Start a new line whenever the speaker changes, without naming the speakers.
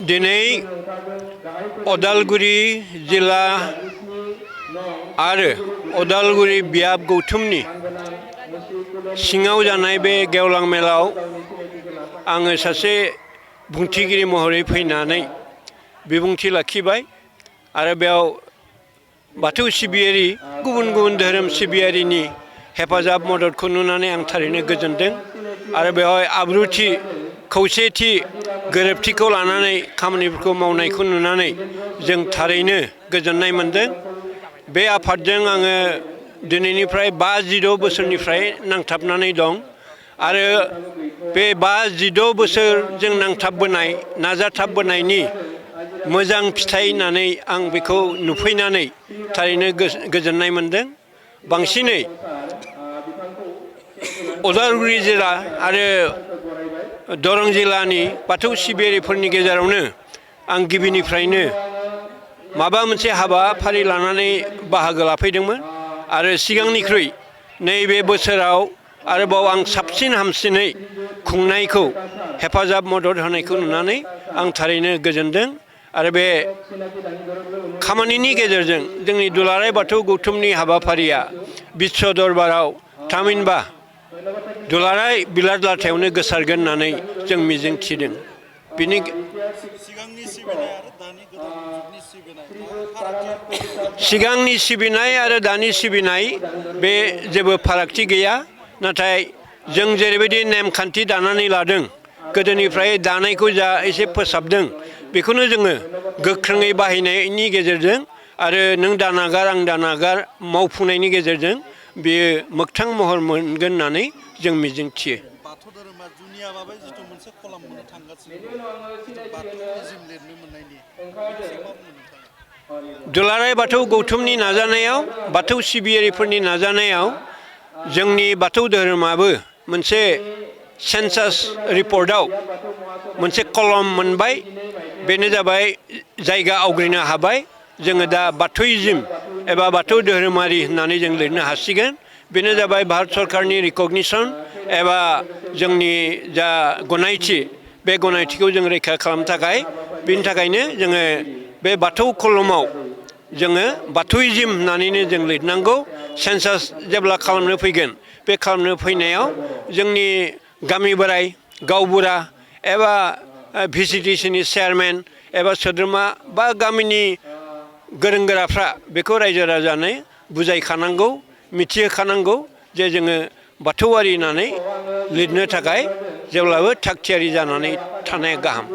दिनै अदालगुरि जिल्ला आरो अदालगुरि बियाब गौथुमनि सिङाव जानाय बे गेवलां मेलाव आङो सासे बुंथिगिरि महरै फैनानै बिबुंथि लाखिबाय आरो बेयाव बाथौ सिबियारि गुबुन गुबुन धोरोम सिबियारिनि हेफाजाब मददखौ नुनानै आं थारैनो गोजोनदों आरो बेवहाय आब्रुथि खौसेथि गोरोबथिखौ लानानै खामानिफोरखौ मावनायखौ नुनानै जों थारैनो गोजोननाय मोनदों। बे आफादजों आङो दिनैनिफ्राय 56 बोसोरनिफ्राय नांथाबनानै दं आरो बे 56 बोसोरजों नांथाबबोनाय नाजाथाबबोनायनि मोजां फिथाइ होननानै आं बेखौ नुफैनानै थारैनो गोजोननाय मोनदों। बांसिनै अदालगुरि जिल्ला आरो दरं जिल्लानि बाथौ सिबियारिफोरनि गेजेरावनो आं गिबिनिफ्रायनो माबा मोनसे हाबाफारि लानानै बाहागो लाफैदोंमोन आरो सिगांनिख्रुइ नैबे बोसोराव आरोबाव आं साबसिन हामसिनै खुंनायखौ हेफाजाब मदद होनायखौ नुनानै आं थारैनो गोजोनदों आरो बे खामानिनि गेजेरजों जोंनि दुलाराय बाथौ गौथुमनि हाबाफारिया बिश्व दरबाराव थामहिनबा दुलाराय बिलाट लाथायावनो गोसारगोन होननानै जों मिजिं थिदों। सिगांनि सिबिनाय आरो दानि सिबिनाय बे जेबो फारागथि गैया, नाथाय जों जेरैबायदि नेमखान्थि दानानै लादों गोदोनिफ्राय दानायखौ जा एसे फोसाबदों बेखौनो जोङो गोख्रोङै बाहायनायनि गेजेरजों आरो नों दानागार आं दानागार मावफुंनायनि गेजेरजों बेयो मोगथां महर मोनगोन होननानै जों मिजिंथियो।
बाथौ धोरोमा जुनियाबाबो जिथु मोनसे कलाम मोननो थांगासिनो बाथौनिसिम लिरनो मोननायनि
दुलाराय बाथौ गौथुमनि नाजानायाव बाथौ सिबियारिफोरनि नाजानायाव जोंनि बाथौ धोरोमाबो मोनसे सेन्सास रिपर्टआव मोनसे कलम मोनबाय, बेनो जाबाय जायगा आवग्रिनो हाबाय। जोङो दा बाथौइज्म एबा बाथौ धोरोमारि होननानै जों लिरनो हासिगोन। बेनो जाबाय भारत सरकारनि रिकगनिसन एबा जोंनि जा गनायथि, बे गनायथिखौ जों रैखा खालामनो थाखाय बेनि थाखायनो जोङो बे बाथौ कलमाव जोङो बाथौइज्म होननानैनो जों लिरनांगौ। सेन्सास जेब्ला खालामनो फैगोन बे खालामनो फैनायाव जोंनि गामि बोराइ गावबुरा एबा भिसिडिसिनि चेयारमेन एबा सोद्रोमा बा गामिनि गोरों गोराफ्रा बेखौ रायजो राजानो बुजायखानांगौ, मिथिहोखानांगौ जे जोङो बाथौआरि होननानै लिरनो थाखाय जेब्लाबो थाग थियारि जानानै थानाया गाहाम।